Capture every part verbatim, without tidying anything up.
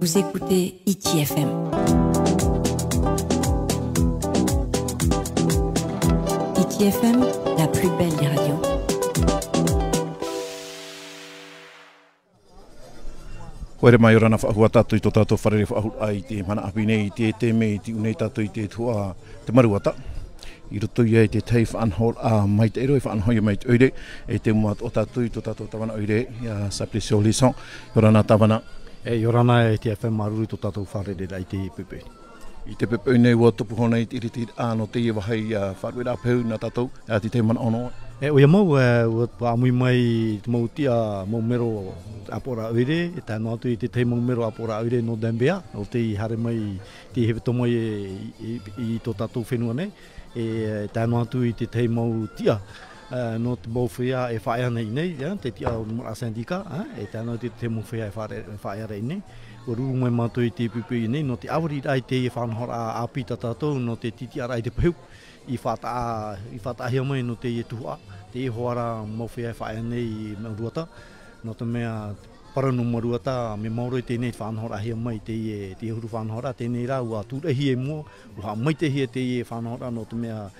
Vous écoutez Hiti F M. Hiti F M, la plus belle des radios. ʻOia mai, ʻia ora na faʻahou tātou i tō tātou fārerei-faʻahou-raʻa i teie mahana ʻāpī nei, i te, te mea i tiʻu nei tātou i te tuhaʻa Te Maruata. I roto ia i te tahi faʻanahoraʻa maitaʻi roa i faʻanahohia mai te ʻoire, e te mua atoʻa tātou i tō tātou tāvana ʻoire, ia Simplicio Lisson. ʻIa ora na tāvana. E, ʻia ora na e te F M, māuruuru i tō tātou fārereiraʻa i te poʻipoʻi. I te poʻipoʻi nei ʻua tupu hoʻi i te ʻiritiraʻa nō teie vāhi, ā, faʻaruʻeraʻa pehu nā tātou, ā, te tahi manaʻo nō. E, ʻoia mau, e, ʻua, ʻua ʻāmui mai te mau tiʻa, mau mero ʻāpoʻoraʻa ʻoire, e tae noa atu i te tahi mau mero ʻāpoʻoraʻa ʻoire nō Dembea, nō te haere mai, te hepetoma i, i, i, i tō tātou fenua nei, e, e tae noa atu i te tahi mau tiʻa, e, nō te mau feiā e faʻaea nei, nei, e, te tiʻa o te mau syndicat, e, e tae noa atu i te tahi mau feiā e faʻaea, e faʻaea nei. ʻUa ruru mai mātou i te poʻipoʻi nei, nō te ʻāvariraʻa i teie faʻanahoraʻa ʻāpī tā tātou, nō te tītiʻaraʻa i te pehu, i faʻataʻa, i faʻataʻahia mai nō teie tuhaʻa, teie hoʻi ra mau feiā e faʻaea nei i Maruata, nō te mea parau nō Maruata, mea maoro i teie faʻanahoraʻahia mai teie, teie huru faʻanahoraʻa, teie rā, ʻua tūraʻihia i mua, ʻua haʻamaitaʻihia teie faʻanahoraʻa, nō te mea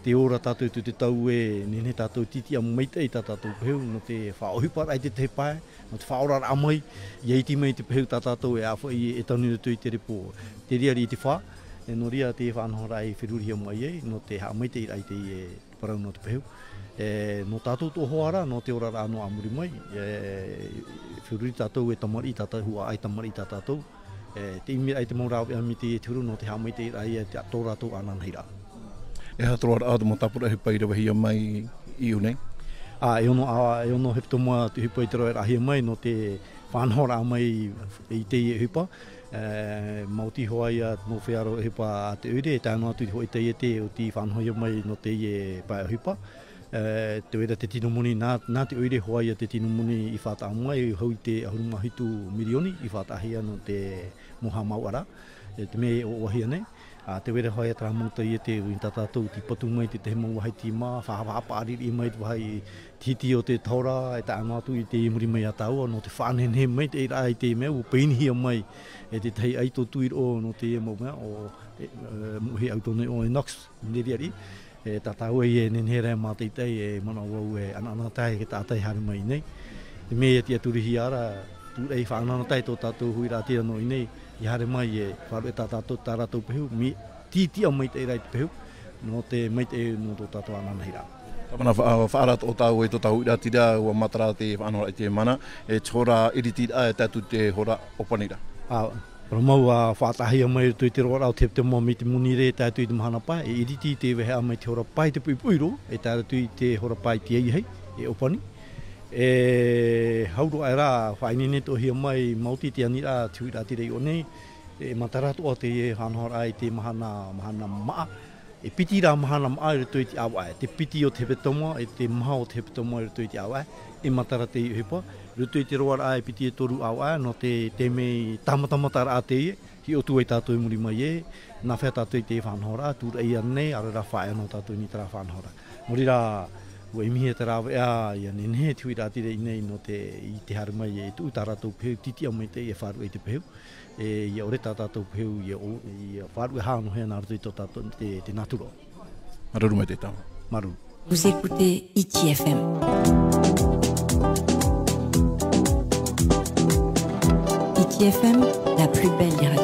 tē ora tātou i te tau ē, nehenehe tātou e tītiʻa maitaʻi tā tātou pehu, nō te faʻaʻohiparaʻa i te tahi pae, nō te faʻaoraraʻa mai, ʻia iti mai te pehu tā tātou e ʻāfaʻi e tanu atu i te repo. Te reira i te fā, e nō reira te faʻanahoraʻa i ferurihia mai ai, nō te haʻamaitaʻiraʻa i te, e, parau nō te pehu. E, nō tātou atoʻa hoʻi ra, nō te oraraʻa nō ā muri mai, e, feruri tātou e tamariʻi tātou, huaʻai tamariʻi tā tātou. E, te ʻimiraʻa i te mau rāveʻa mai teie te huru nō te haʻamaitaʻiraʻa ia i tō rātou ananahi-raʻa. E aha te roaraʻa o te mau tāpura ʻohipa i ravehia mai i ʻō nei? Ā, e ono, ā, e ono hepetoma te ʻohipa i te raveraʻahia mai nō te faʻanahoraʻa mai i teie ʻohipa. E, maoti hoʻi ia te mau feiā ʻohipa a te ʻoire, e tae noa atu hoʻi teie te oti faʻanahohia mai nō teie pae ʻohipa. E, tē vai ra te tino moni nā, nā te ʻoire hoʻi ia te tino moni i faʻataʻa mai, hau i te ʻahuru mā hitu mirioni i faʻataʻahia nō te mau haʻamāuʻaraʻa, e, te mea e ʻoaʻoahia nei. Ā, tē vai ra hoʻi ia terā mau taiete, ʻua ʻite tātou, tei patu mai te tahi mau vāhi tīmā, faʻa-, faʻapaʻari mai te vāhi tītī o te tahora, e tae noa atu i te muri mai iā tāua, nō te faʻanehenehe maitaʻiraʻa i te mea, ʻua pēnihia mai e te tahi ʻaito tuiroʻo nō teie mau mea, ʻo, e, e, Moʻohi Autone ʻo Enox. Nō reira, e, tā tāua e nehenehe ra e mātaʻitaʻi, e manaʻo vau e anaanatae te taʻata e haere mai nei. Te mea ia tiʻaturihia ra, tūraʻi faʻanahonahoraʻa tō tātou huiraʻatira nō ʻō nei, i haere mai e faʻaruʻe tā tātou, tā rātou pehu, mea tītiʻa maitaʻi rā i te pehu, nō te maitaʻi nō tō tātou ananahiraʻa. Tāvana, faʻa-, faʻaara atoʻa tāua i tō tātou huiraʻatira, ʻua matara te faʻanahoraʻa i teie mahana, e te hora ʻiritiraʻa e tae atu i te hora ʻōpaniraʻa. Ā, Parau mau, ʻua faʻataʻahia mai i roto i te roaraʻa o te hepetoma mai te Monirē e tae atu i te mahana pae, e ʻiriti te vāhi mai te hora pae i te poʻipoʻi roa, e tae atu i te hora pae i te ahiahi, e ʻōpani. E hau roa aʻe rā, faʻaineine atoʻahia mai, maoti te aniraʻa, te huiraʻatira i ʻō nei, e matara atoʻa teie faʻanahoraʻa i te mahana, mahana māʻa, e piti rā mahana māʻa i roto i te ʻāvaʻe, te piti o te hepetoma, e te maha o te hepetoma i roto i te ʻāvaʻe, e matara teie ʻohipa, i roto i te roaraʻa e piti e toru ʻāvaʻe, nō te, te mea tāmatamataraʻa teie, hiʻo atu ai tātou i muri mai ē, nāfea tātou i teie faʻanahoraʻa, tūraʻi ānei, ʻaore rā faʻaea noa tātou i terā faʻanahoraʻa. Nō reira, ʻua ʻimihia te rāveʻa, ʻia nehenehe te huiraʻatira i ʻō nei nō te, i te haere mai e tuʻu tā rātou pehu, tītiʻa maitaʻi e faʻaruʻe i te pehu, e, ʻia ʻore tā tātou pehu, ʻia ʻo-, ʻia faʻaruʻe hānohia nā roto i tō tātou, te, te nātura. Māuruuru maitaʻi tāvana. Māuruuru. Vous écoutez Hiti F M. Hiti F M, la plus belle des